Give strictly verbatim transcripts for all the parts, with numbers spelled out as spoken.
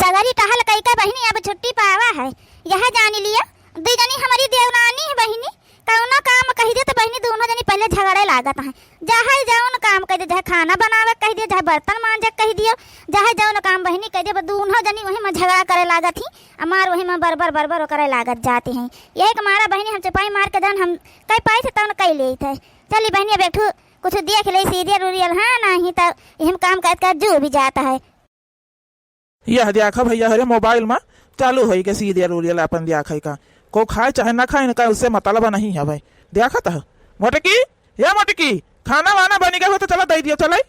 सगरी टहल कइके बहिनी अब छुट्टी पावा है। यह जानी लियो, दुइ जनी हमरी देवरानी है बहिनी, कउनो काम कहि दियो त बहिनी दुनो जनी पहिले झगड़े लागत हैं। जहै जउन काम कहि दियो, जहै खाना बनावे कहि दियो, जहै बर्तन मांजे कहि दियो, जहै जउन काम बहिनी कहि दियो, बस दुनो जनी वही मा झगड़ा करे लागत ही, अमार वही मा बरबर बरबर करे लागत जाती हैं। यही के मारा बहिनी हम चुपाई मार के जउन हम कहि पाई थे तउन कहि लेई थे। चली बहिनी अब एक ठो कुछ देख लेई सीरियल उरियल, हाँ, नाहीं त यही मा काम करत करत जू भी जात है। यह देखा भइया, हरे मोबाइल मा चालू होई के सीरियल उरियल आपन देखा है का। को खाए चाहे ना खाए, इनका उससे मतलब नहीं है भाई। देखत है मोटकी, या मोटकी, खाना वाना बनी गए हो तो चला दइ दियो, चलाई।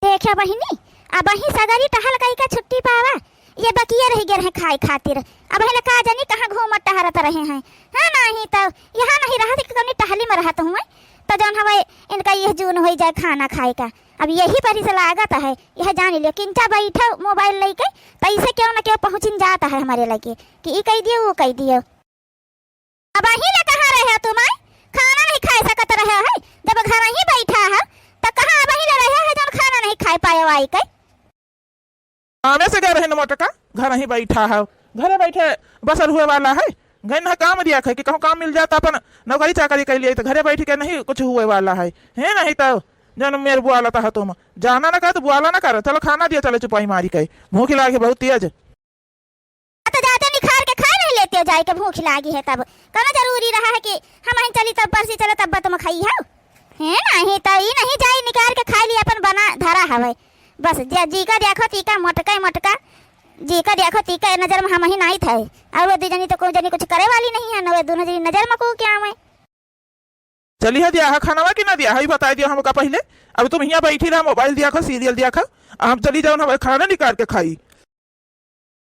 देखा बहिनी, अबहीं सगरी टहल कइके छुट्टी पावा, ये बकिया रहि गए रहे खाए खातिर। अबहीं ले का जानी कहाँ घूमत टहरत रहे हैं। हाँ, नाहीं त यहाँ नहीं रहत कि कउनी टहली मा रहत हुए, त जउन हवे इनका यह जून होई जाए खाना खाए का। अब यही परी से लागत है, यह जानी लियो, किंचा बैठो मोबाइल लइके, त इसे केउ न केउ पहुँचिन जात है हमरे लगे कि ई कहि दियो, वो कहि दियो। अबहीं ले कहाँ रहे तुम, आय? खाना नहीं खाए सकत रहे है, जब घरहीं बैठा है, त कहाँ अबहीं ले रहे है जउन खाना नहीं खाए पाए आइके? कामे से गए रहे न मोटका, घरहीं बैठा है, घरे बैठे बसर हुए वाला है। गइन है काम दिया है कि कहूँ काम मिल जात अपन नौकरी चाकरी कइ लिया, त घरे बैठ के नहीं कुछ हुए वाला है, है नहीं त जउन मेर बुआलत है तुम, जाना न कर त बुआला न कर, चलो खाना दियो, चलो चुपाई मारी के, भूख लागे बहुत तेज। त जाते निखार के खाए नहीं लेते हो, जाए के भूख लागी है तब। कउनो जरूरी रहा है कि हमहीं चली तब परसी चलो तब तुम खाई हो? है नहीं त ई नहीं जाई निकार के खाए ली अपन बना धरा हवे। बस जे-, जी का देखो ती का मोटका ही मोटका, जी का देखो ती का नजर मा हमहीं नाहीं थे। अउर वो दुइ जनी त कोई जनी कुछ करे वाली नहीं है, न वो दुनो जनी नजर मा को क्या आवे। चली है दिया है खानवा कि ना दिया है, ई बताई दियो हमका पहिले। अब तुम हियाँ बैठी रहा, मोबाइल दिया खा, सीरियल दिया खा, हम चली जाओ ना, खाना निकार के खाई।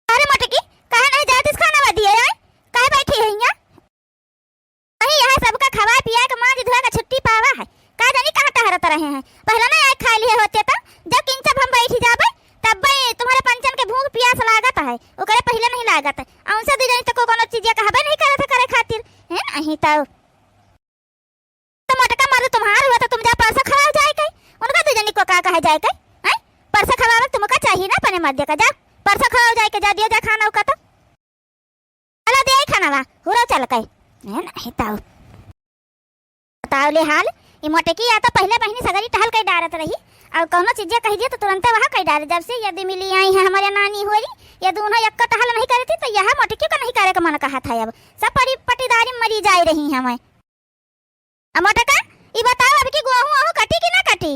अरे मोटकी, काहे नहीं जातिस खानवा दिए, आय? काहे बैठी है हियाँ? वही यहाँ सबका खवाए पियाए के माँज धोए के छुट्टी पावा है। का जानी कहाँ टहरत रहे हैं। पहिले ना आए खाए लिए होते त, जब किंचब हम बैठी जाबे, तब्बे तुम्हरे पंचन के भूख पियास लागत है, ओकरे पहिले नहीं लागत है। अउनसे दुइ जनी त को कउनो चीजिया कहबे नहीं करत है करे खातिर। हैं, नहीं त। त मोटका मर्द तुम्हार हुआ त तुम जा परसा खवाओ जाए के, उनका दुइ जनी को का कहे जाए के, हैं? परसा खवावे तुमका चाहिए ना अपने मर्द का, जा परसा खवाओ जाए के, जा दियो जा खाना उका त। चला दे आई खाना वा, हुरो चल के। ए, नहीं ताऊ। बताओ ले हाल, ई मोटकी या त पहिले बहिनी सगरी टहल के डारत रही, अउर कउनो चीजिया कहि दिया त तुरंते वहाँ कहि डारे। जब से यदि मिली आई है हमरे नानी होरी, ये दुनो एक्को टहल नहीं करती त यह मोटकी का नहीं करे के मन कहत है। अब सब परी पटीदारी मरी जाए रही हमें। आ मोटका, ई बताओ अब की गोहूँ ओहूँ कटी कि ना कटी?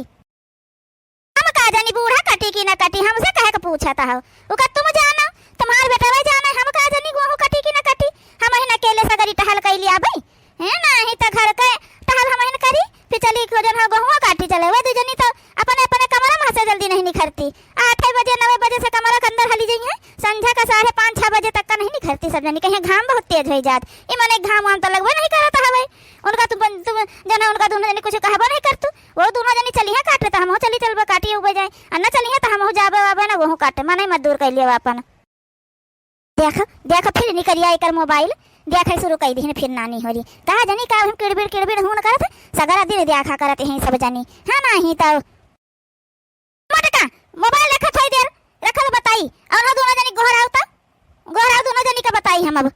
हम का जानी बूढ़ा कटी कि ना कटी, हमसे कहे के पूछत हौ? ओका तुम जानो, तुम्हार बेटवा जाने, हम का जानी गोहूँ कटी कि ना कटी? हमहिन अकेले सगरी टहल कइ लिया बई। हैं, नाहीं त घर के टहल हमहिन करी, फिर चली को जन हो गोहुआ काटी चले। वे दुइ जनी त अपने, अपने कमरा में से जल्दी नहीं निखरती। आठे बजे, नवे बजे से कमरा के अंदर हली जइहैं, संझा का साढ़े पाँच, छह बजे तक का नहीं निखरती सब जनी। कहिहैं घाम बहुत तेज होइ जात। ई मने घाम वाम त लगबे नहीं करत हवे। उनका तुम, तुम जने उनका दुनो जनी कुछ कहबो नहीं करतू। वो दुनो जनी चलिहैं काटे त हमहू चली चलबे काटी उबे जाए। आ न चलिहैं त हमहू जाबे आबे ना गोहूँ काटे। मनई मजदूर कइ लियो आपन। देख, देख, फिर निकरि आइ एकर मोबाइल, देखै सुरू कइ दिहिन फिर नानी होरी। का जनी का हम किड़बिड़, किड़बिड़ हून करत, सगरा दिन देखा करत हैं सब जनी। हाँ, नाहीं त। मोटका, मोबाइल रखा थोड़ी देर, रखा तो बताई। अउर हो दुनो जनी गोहराउ त, गोहराउ दुनो जनी का बताई हम अब।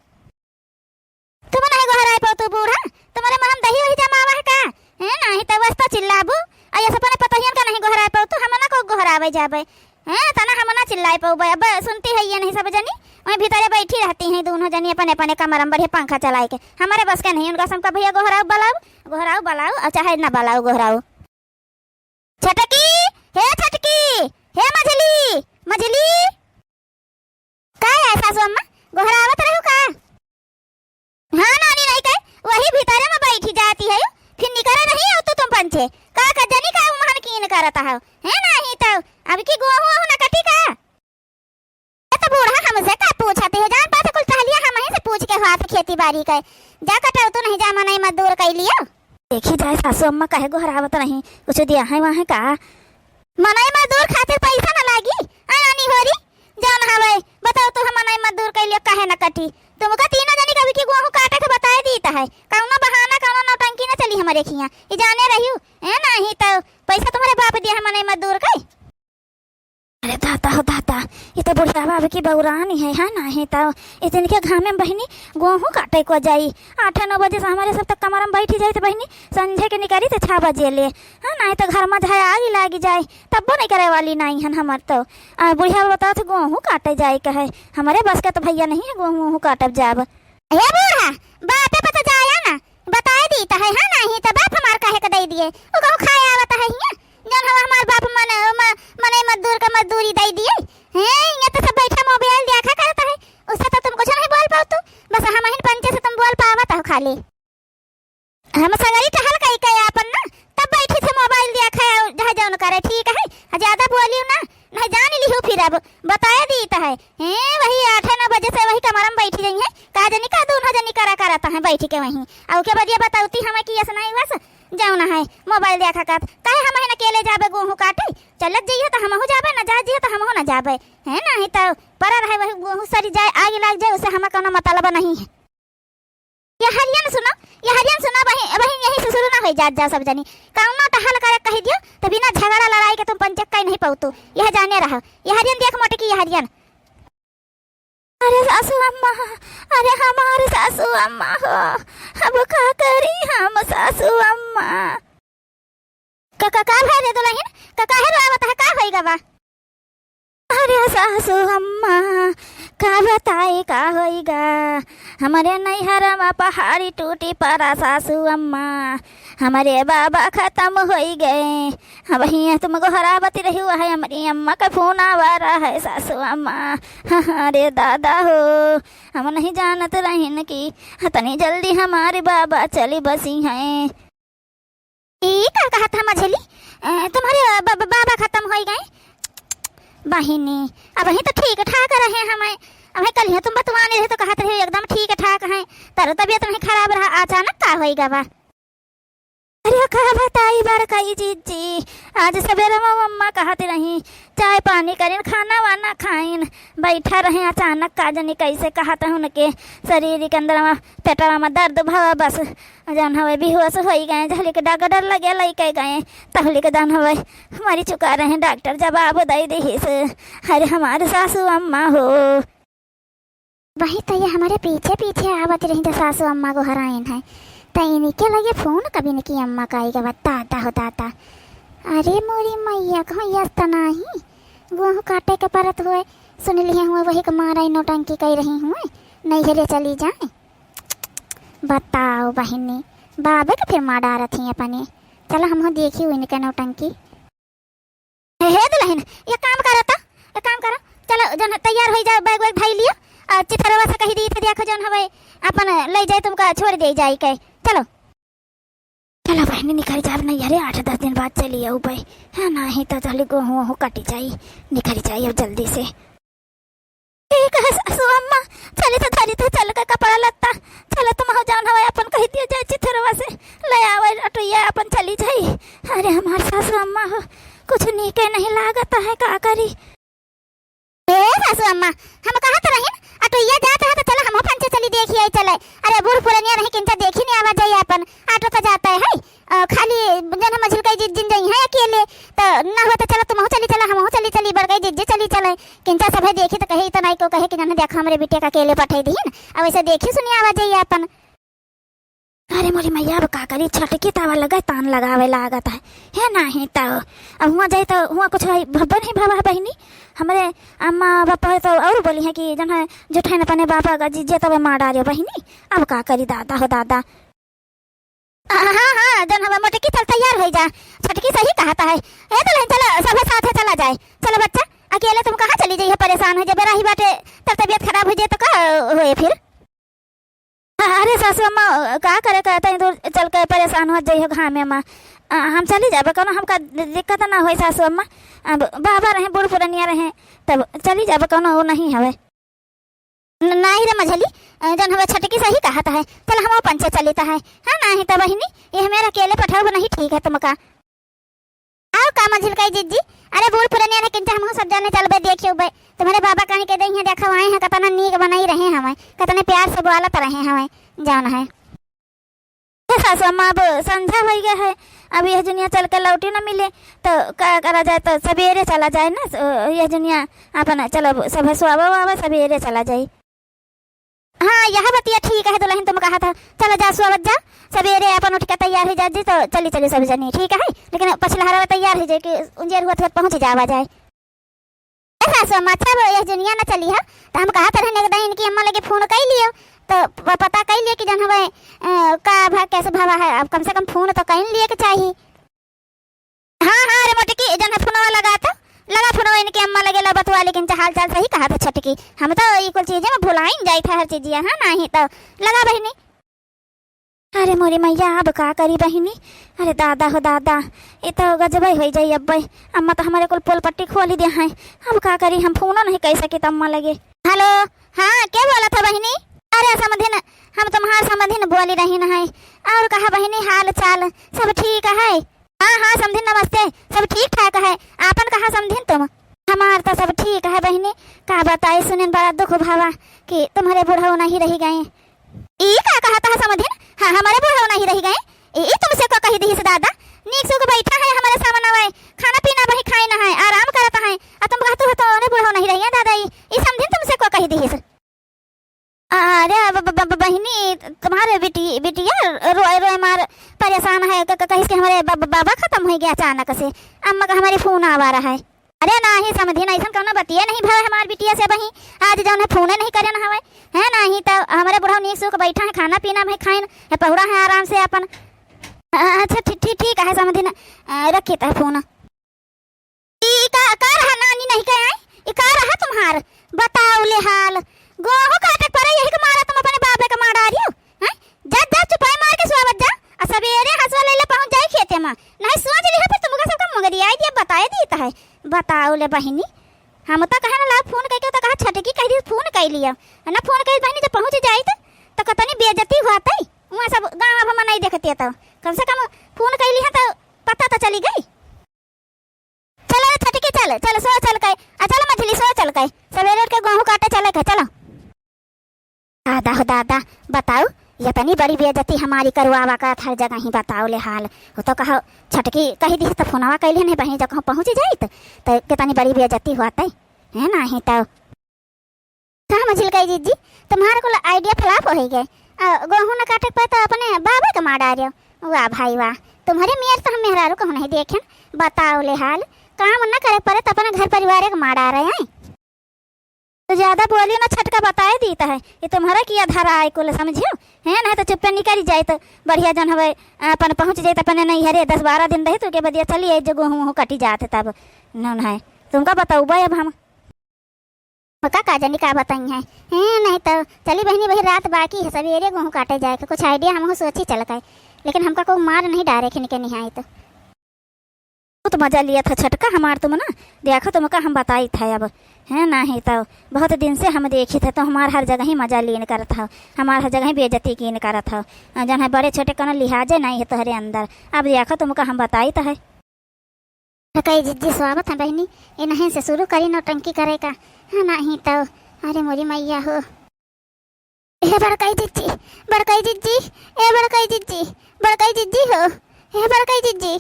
तुम नहीं गोहराए पाओ तू बूढ़ा, तुम्हरे मुँह में दही वही जमावा है का? हैं, नाहीं त बस तो चिल्लाबू। आ ये सब अपने पतोहियन का नहीं गोहराए पाओ तू, हम ना को गोहरावे जाबे। हैं, तना हम ना चिल्लाए पाउबे। अब सुनती है ये नहीं सब जनी, वहीं भीतरे बैठी रहती हैं दुनो जनी अपने अपने कमरा में बढ़िया पंखा चलाए के। हमरे बस के नहीं, उनका सबका भैया गोहराउ बलाउ, गोहराउ बलाउ, अउर चाहे ना बलाउ गोहराउ। छोटकी, हे छोटकी, हे मझली, मझली। का है सासू अम्मा, गोहरावत रहू का? हाँ नानी, नहीं कहे, वही भीतरे में बैठी जाती है, फिर निकरे नहीं हो तो तुम पंचे। का का जनी का उम्हन कीन करत हो? हैं, नाहीं तो अब की गोहूँ ओहूँ न कटी का? ए तो बूढ़ा हमसे का पूछती हो, जान पाते कुल टहलिया हमहीं से पूछ के हुआ खेती बारी के। जा कटाउ तो नहीं जा, मनई मजदूर कइ लियो। देखी जाए सासू अम्मा कहे गोहरावत नहीं, कुछ दिया है वहाँ का? मनई मजदूर खातिर पैसा न लागी, आ नानी होरी, जौन हवे, बताओ तो हम मनई मजदूर कइ लियो काहे न कटी? तुमका तीनों जनी कभी की गोहूँ काटे के बताए दीत है, कउनो बहाना, कउनो नौटंकी न चली हमरे खियाँ, ई जाने रहियो, ए नाहीं तो पैसा तुम्हरे बाप दिया है मनई मजदूर के। अरे दादा हो दादा, ई तो बुढ़िया बाबा की बउरानी है, है ना? है तो इतन के घामे में बहिनी गोहूँ काटे को जाई। आठ नौ बजे से हमरे सब तक कमरा में बैठी जाई तो बहिनी संझे के निकली तो छह बजे ले, है ना? तो घर में झाय आगी लागी जाए, तब्बो नहीं करे वाली नहीं हन हमर तो। आ बुढ़िया बाबा बतावत गोहूँ काटे जाए के है, हमरे बस के तो भैया नहीं है गोहूँ वोहूँ काटब जाब। हे बूढ़ा, बापे पर तो जाया ना, बताए दी त है, है नाही त बाप हमार काहे के दे दिए? उ कहूँ खाए आवत है हियाँ, जौन हवा हमार बाप मने, म-, मने मजदूर के मजदूरी दे दिए। हैं, ये तो सब बैठा मोबाइल देखा करत है, उससे तो तुम कुछ नहीं बोल पाओ तू, बस हम ही पंचे से तुम बोल पावत हो खाली। हम सगरी टहल कई के आपन ना, तब बैठी थे मोबाइल देखा, जहाँ जौन करे, ठीक है, ज्यादा बोलियो ना, नहीं जान लिहो फिर अब, बताए दी त है। हैं, वही आठ नौ बजे से वही कमरा में बैठी रही है, का जनी का दोनों जनी करा करत है बैठ के वहीं। आ ओके बदिया बतावती हमें कि ऐसा नहीं बस जौन है मोबाइल देखा करत, काहे हम ही अकेले जाबे गोहूँ काटे, चलत जइहे तो हमहू जाबे, ना जात जइहे तो हमहू ना जाबे, है ना? ही तो परा रहे वही गोहूँ सरी जाए, आग लाग जाए, उससे हमें कोनो मतलब नहीं है। ये हरियन सुनो, ये हरियन सुनो, वही, वही यही से शुरू ना होई जात जाओ सब जनी। कौनो टहल करे कही दियो, तो बिना झगड़ा लड़ाई के तुम पंचक कहीं नहीं पहुँचो। यह जाने रहो, ये हरियन देख मोटे की ये हरियन। अरे सासू अम्मा, अरे हमार सासू अम्मा हो, अब का करी हम सासू अम्मा? का, का, का भय रे दुलहिन? का, काहे रोआवत है? का होई गवा? अरे सासू अम्मा, का बताई का होई गा? हमरे नैहर मा पहाड़ी टूटी पड़ा सासू अम्मा। हमरे बाबा खतम होई गए। अब हियाँ तुम गोहरावत रही हुआ है, हमरी अम्मा का फोन आवा रहा है सासू अम्मा। अरे दादा हो, हम नहीं जानत रहिन कि तनी जल्दी हमारे बाबा चली बसी हैं। ई का कहत ह मझली? अ, तुम्हरे ब-, ब-, बाबा खतम होई गए? बहिनी, अबहीं तो ठीक ठाक रहे हमें। अबहीं कलियो तुम बतवाने रहे तो कहत रहे एकदम ठीक ठाक हैं। तारो तबियत नहीं खराब रहा, अचानक का होई गवा? अरे का बताई बड़कई जिज्जी, आज सबेरे मा अम्मा कहत रही, चाय पानी करिन, खाना वाना खाइन, बैठा रहे, अचानक का जनी कैसे कहत है उनके शरीर के अंदर मा, पेटवा मा दर्द भवा बस। जौन हवे बेहोश होई गए, जहली के डगडर लगे लइके गए, तहली के जौन हवे मरी चुका रहे। डॉक्टर जवाब दे दिहिस, "अरे हमार सासू अम्मा हो।" वही तो ये हमारे पीछे पीछे आवत रही तो सासू अम्मा गोहराइन है, तो इनके लगे फोन कभी न की अम्मा का आई गवा, दादा हो दादा। अरे मोरी मैया, कहूँ यस त नाही, गोहूँ काटे के परत हुए, सुन लिए हुए वही के मारा ई नौटंकी कई रही हुए, नैहरे चली जाए। बताओ बहिनी, बाबे के फिर मार डारत ही अपने। चला हमहू देखी इनके नौटंकी। हे, हे दुलहिन, ये काम करा त, ये काम करा, चलो जौन तैयार होई जाओ, बैग वैग धई लियो, और चिथरवा से कही दी थे, देखो जौन हवे अपन ले जाए, तुमका छोड़ दे जाए के। चलो, चलो बहिनी, निकल जाब नहीं, अरे आठ दस दिन बाद चली आऊ बे, है नाही तो चली गोहूँ वोहूँ कटी जाई, निकल जाई अब जल्दी से। ठीक है सासू अम्मा, चली तो धरी थे चल के कपड़ा लत्ता, चलो तुम हो जौन हवे अपन कही दियो जाए चिथरवा से ले आवे अटुइया, अपन चली जाई। अरे हमार सासू अम्मा हो, कुछ नीके नहीं लागत है, का करी? ए सासू अम्मा, हम कहत रहिन अटुइया जात है तो चलो हमहू पंचे चली देखी आई चले। अरे बूढ़ पुरनिया नहीं किंचा देखी नहीं आवा जाई अपन, ऑटो तो जाता है। अ, खाली जन हम झिलकई जिज्जिन जई हैं अकेले, त ना हुआ त चला तुमहू चली चला, हमहू चली चली, बड़कई जिज्जी चली चले। किंचा सभे देखी त कहे, "ई त नाई को कहे कि जन देखा हमरे बिटिया का अकेले पठाई दीन, अब ऐसे देखी सुनी आवा जाई अपन।" अरे मोरी मैया, अब का करी, छटकी तवा लगा तान लगावे लागत है, है नाही त अब हुआ जाई त हुआ कुछ है भब्बो नहीं भवा बहिनी। हमरे अम्मा बापा तो और बोली है कि जन है जुठाइन अपने बापा का जिज्जे तबे मार डारियो बहिनी। अब का करी दादा हो दादा। हाँ, हाँ, हाँ, जौन हवा मोटकी चल तैयार होई जा, छोटकी सही कहत है। ए दुलहिन चलो, सभे साथे चला जाए। चलो बच्चा, अकेले तुम कहाँ चली जाइए, परेशान हो जाए, बेराही बाटे, तब तबियत खराब हो जाए तो का होए फिर? अरे सासू अम्मा, का करे का तनी दूर चल के परेशान हो जाइए घामे मा। आ, हम चली जाबे, कोनो हमका दिक्कत ना होई सासू अम्मा। अब बाबा रहे, बूढ़ पुरनिया रहे, तब चली जाबे, कोनो वो नहीं हवे। न-, नाही रे मझली, अ, जौन हवे छटकी सही कहत है, चल हमहू पंचे चलित है, हाँ, नाही त बहिनी, ये हमें अकेले पठाओ नहीं ठीक है तुमका। आओ का मझिलकई जिज्जी, अरे बूढ़ पुरनिया ने किंचा हमहू सब जाने चलबे देखियो बे, तुम्हरे बाबा कहीं के दे यहाँ देखो आए हैं, कतना नीक बनाई रहे हमें, कतने प्यार से बोलत रहे हमें, जौन है। सासु अम्मा, अब संझा होइ गए है, अब यह जुनिया चल के लौटी न मिले, तो का करा जाए, तो सबेरे चला जाए ना, स-, यह जुनिया अपन चलो सब सोआवा वावा सबेरे चला जाए। हाँ, यह बतिया ठीक है दुलहिन, तुम कहा था, चला जा सोवत जा, सबेरे अपन उठ के तैयार होइ जा जी, तो चली चली सब जनी, ठीक है, लेकिन पछिलहरा तैयार होइ जाए कि उंजेर हुआ तो पहुँच जावा जाए। ए सासु अम्मा, अच्छा, अब यह जुनिया न चली है, तो हम कहा तरह एक दिन इनकी अम्मा लगे फोन कइ लियो, तो प-, पता कइ लियो कि जन हवे, अ, का भा, कैसे भवा है, अब कम से कम फोन तो कइ लियो के चाही। हाँ, हाँ, रे मोटकी, जन है फोनवा लगा तो, लगा फोनवा इनकी अम्मा लगे ला बतवा, लेकिन हाल चाल सही कहा था छोटकी, हम तो ई कुल चीजें में भुलाइन जाई था हर चीजिया, हाँ, नाही तो लगा बहिनी। अरे मोरी मैया, अब का करी बहिनी? अरे दादा हो दादा, ई तो गजबै होइ जाई अब्बै। अम्मा तो हमरे कुल पोल पट्टी खोली दे हैं। अब का करी, हम फोनो नहीं कइ सकी अम्मा लगे। हेलो, हाँ, के बोला था बहिनी? अरे समधिन, हम तुम्हार समधिन बोली रही न है। और कहा बहिनी, हाल चाल सब ठीक है? हाँ, हाँ समधिन, नमस्ते, सब ठीक ठाक है। आपन कहा समधिन तुम? हमार तो सब ठीक है बहिनी। का बताई सुनिन, बड़ा दुख भवा कि तुम्हरे बुढ़ऊ नहीं रहि गए। ई का कहत है समधिन? हाँ, हमरे बुढ़ऊ नहीं रहि गए। ई, ई तुमसे को कहि दिहिस दादा? नीक सुख बैठा है हमरे सामनवै, खाना पीना अबहीं खाइन है, आराम करत है, आ तुम कहत हो तोरे बुढ़ऊ नहीं रहि गए दादा। ई, ई समधिन तुमसे को कहि दिहिस? अरे ब-, ब-, ब-, बहिनी, तुम्हारे बिटी-, बिटिया रोए रोए मार परेशान है, क-, क-, कहिस कि हमरे ब-, ब-, बाबा खतम होइ गए अचानक से, अम्मा का हमरे फोन आवा रहा है। अरे नाही समधिन, अइसन कउनो बतिये नहीं भवा हमार बिटिया से अबहीं। आज जउन है फोने नहीं करे न हवै, है नाही तो हमरे बुढ़ऊ नीक सुख बैठा है, खाना पीना अबहीं खाइन है, पहुड़ा है आराम से अपन। अच्छा ठी-, ठी-, ठीक है समधिन, अ, रखी तो फोन। ई का, का रहा नानी नहीं कहे आई? ई का रहा तुम्हार? बताओ ले हाल। गोहूँ काटे परे यही के मारा तुम अपने बाबे के मार डारियो, हैं? जा, जा, चुपाई मार के सोवत जा, आ सबेरे हंसुआ लेले पहुँच जाई खेते मा। नहीं सोच लिहा, फिर तुमका सबका मगरियाई दिया, बताए दी त है। बताओ ले बहिनी, हम तो कहे ना लाओ फोन कइके, तो कहा छटकी कहि दी फोन कइ लिया, है ना? फोन कइ बहिनी जब पहुँच जाई तो, तो कतनी बेइज्जती हुआ तई, वहाँ सब गाँव अब हम नहीं देखते तो कम से कम फोन कइ लिहा तो पता तो चली गई। चल रे छटकी, चल, चल, सो चल के, आ चल मझली, सो चल के, सबेरे उठ के गोहूँ काटे चले के, चलो। दादा हो दादा, बताओ, यतनी बड़ी बेइज्जती हमारी करवावा का हर जगह ही, बताओ ले हाल। वो तो कहो, छटकी कहि दिहिस तो फोनवा कइले नहीं बहिनी, जब कहूँ पहुँच जाइत, तो कितनी बड़ी बेइज्जती हुआ तई, है नाही तो। का मझिलकई जिज्जी, तुम्हार कुल idea flop होइ गए। आ, गोहूँ न काटे के परे तो अपने बाबे के मार डारियो। वाह भाई वाह, तुम्हरे मेर तो हम मेहरारू कहूँ नहीं देखेन। बताओ ले हाल, काम न करे परे तो अपने घर परिवार के मार डारे हैं। तो ज्यादा बोली न छटका, बताए दीत है, ये तुम्हरे किया धरा है कुल, समझियो? है नहीं तो चुप्पे निकरी जाइत, बढ़िया जन हवे, अपन पहुँच जाइत अपने नैहरे, दस बारह दिन रही तो के बदिया चली आई, जो गोहूँ वहूँ कटी जात तब। नून है, तुमका बताऊबा अब हम। का, का जानी का बताई है। हैं, नहीं तो चली बहिनी, वही रात बाकी है, सबेरे गोहूँ काटे जाए के कुछ idea हमहू सोची चल के, लेकिन हमका कोई मार नहीं डारे खिन के निहाई तो। बहुत मजा लिया था छटका हमार तुम ना, देखो तुमका हम बताई था अब, हैं, नहीं तो बहुत दिन से हम देखी थे तो हमार हर जगह ही मजा लीन करत हो, हमार हर जगह ही बेइज्जती कीन करत हो, जन है बड़े छोटे कोनो लिहाजे नहीं है तोहरे अंदर। अब देखो तुमका हम बताई तो है। बड़कई जिज्जी स्वागत है बहिनी, इन्हें से शुरू करी नौटंकी करे का। हाँ, नाही तो, अरे मोरी मैया हो। ए बड़कई जिज्जी, बड़कई जिज्जी, ए बड़कई जिज्जी, बड़कई जिज्जी हो, ए बड़कई जिज्जी।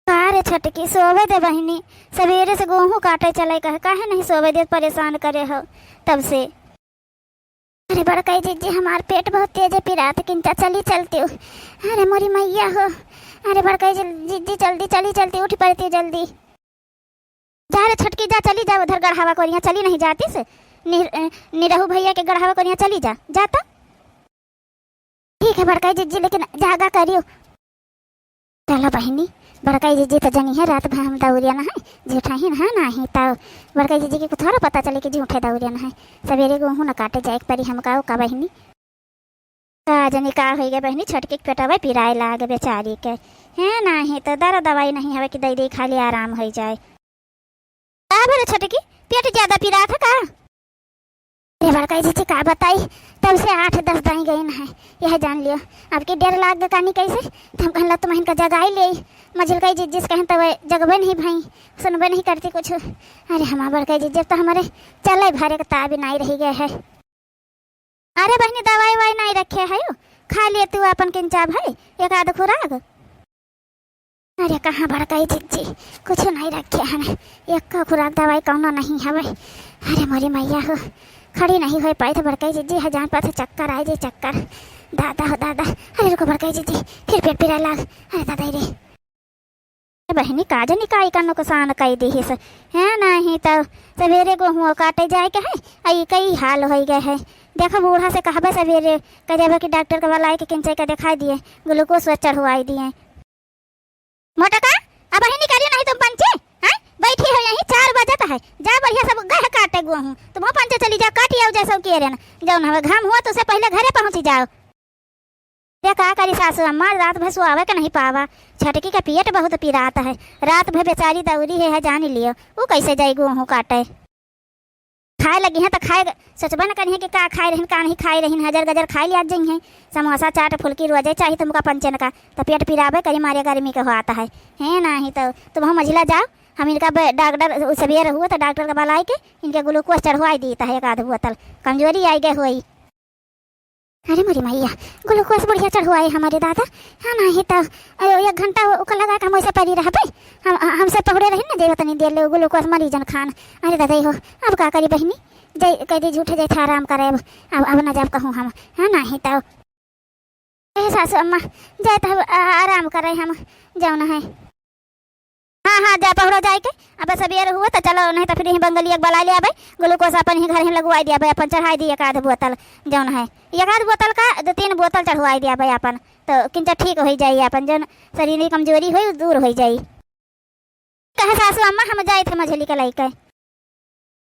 का रे छटकी, सोवे दे बहिनी, सबेरे से गोहूँ काटे चले कहे, काहे नहीं सोवे दे, परेशान करे हो तब से। अरे बड़कई जिज्जी, हमार पेट बहुत तेज है पिरात, किंचा चली चलती हूँ। अरे मोरी मैया हो, अरे बड़कई जिल-, जिज्जी जल्दी चली चलती, उठ पड़ती हूँ जल्दी। जा रे छोटकी जा, चली जा उधर गढ़ावा कोरिया, चली नहीं जाती से नि-, अ, निरहू भैया के गढ़ावा कोरिया चली जा, जा तो। ठीक है बड़कई जिज्जी, लेकिन जागा करियो। चलो बहिनी, बड़कई जिज्जी तो जनी है रात भर हम दौरिया न है, झूठा ही न है, नाही तो बड़कई जिज्जी के कुछ थोड़ा पता चले कि झूठे दौरिया न है। सबेरे गोहूँ न काटे जाए के परी हमका, का बहिनी? का जनी का होई गए बहिनी, छोटकी के पेटवा पिराए लागे बेचारी के। हैं, नाही तो दरा दवाई नहीं हवे कि दई दई खाली आराम होई जाए। का भले छोटकी, पेट ज्यादा पिरात है का? अरे बड़कई जिज्जी का बताई, तब से आठ दस दाई गई न है, यह जान लियो। अब की डर लाग गए कानी कैसे, तो हम कहला तुम इनका जगाई ले। मझिलकई जिज्जी से कहन तब जगबे नहीं भाई, सुनबे नहीं करती कुछ। अरे हमार बड़कई जिज्जी, अब तो हमारे चले भरे के ताबी नहीं रही गए है। अरे बहिनी, दवाई वाई नाई रखे है यू? खाइ ले तू आपन किंचा भइ एक आध खुराक। अरे कहाँ बड़कई जिज्जी, कुछ नहीं रखे हन, एक खुराक दवाई कौनो नहीं हवे। अरे मोरी मैया हो, खड़ी नहीं होइ पाइत बड़कई जिज्जी, है जान पात चक्कर आइ जाई चक्कर। दादा हो दादा, अरे रुको बड़कई जिज्जी, फिर पेट पिराइ लाग। अरे दादा रे। ए बहिनी, का जनी काई का नुकसान कइ दिहिस, हैं? नाहीं तउ सबेरे गोहुआ काटे जाइ के है, आ ई कई हाल होइ गए है। देखो, बूढ़ा से कहबे सबेरे, कह देबे कि डॉक्टर के बलाइ के किंचे के देखाइ दिए, ग्लूकोस चढ़वाइ दिए। मोटका, अबहीं निकरियो नाहीं तुम पंचे, हैं? बैठी हो यहीं, चार बजत है, जा बढ़िया सब गह काटे गोहूँ, तुमहू पंचे चली जाओ, काटि आउ जैसउ केरेन, जौन हवे घाम हुआ तो उससे पहिले घरे पहुँची जाओ। अरे का करी सासू अम्मा, रात भर सोआवे के नहीं पावा। छोटकी के पेट बहुत पिरात है, रात भर बेचारी दौरी है, है जान लियो, ऊ कैसे जाई गोहूँ काटे। खाए लगी हैं तो खाए, सोचबे न करिहैं कि का खाए रहिन, का नहीं खाए रहिन, हजर गजर खाए लियात जइहैं। समोसा चाट फुल्की रोजे चाही तुमका पंचन का, तो पेट पिराबे करी मारे गर्मी के होत है। हैं नाहीं तो तुमहू मझिला जाओ, हम इनका बे-, डॉक्टर उ सबेर हुआ तो डॉक्टर के बलाइ के इनके ग्लूकोस चढ़वाइ दीत है एक आध बोतल, कमजोरी आइ गए होई। अरे मोरी मैया, ग्लूकोस बढ़िया चढ़वाए हमरे दादा। हाँ, नाहीं तो, अरे, एक घंटा ओकर लगा के हम वैसे परी रहबे। हम, हमसे पहुड़े रही ना, जे तनी देर ले ग्लूकोस मरीजन खान। अरे दादा हो, अब का करी बहिनी, जय कह दे झूठे जय था आराम करे, अब, अब, अब ना जब कहूँ हम। हाँ, नाहीं तो। ए सासू अम्मा, जाए तो अब, आ, आराम करे हम, जौन है। हाँ, हाँ, जा पहुड़ो जाए के। अब सबेर हुआ तो चलो, नहीं तो फिर यहीं बंगलिया के बलाइ ले आबे, ग्लूकोस अपन ही घर ही लगवाइ दियाबे, अपन चढ़ाइ दिए एक आध बोतल, जौन है, एक आध बोतल का दो तीन बोतल चढ़वाइ दियाबे अपन, तो किंचा ठीक होइ जाई, अपन जौन शरीर में कमजोरी होई, दूर होइ जाई। कहे सासू अम्मा, हम जाइत है मझली के लइके।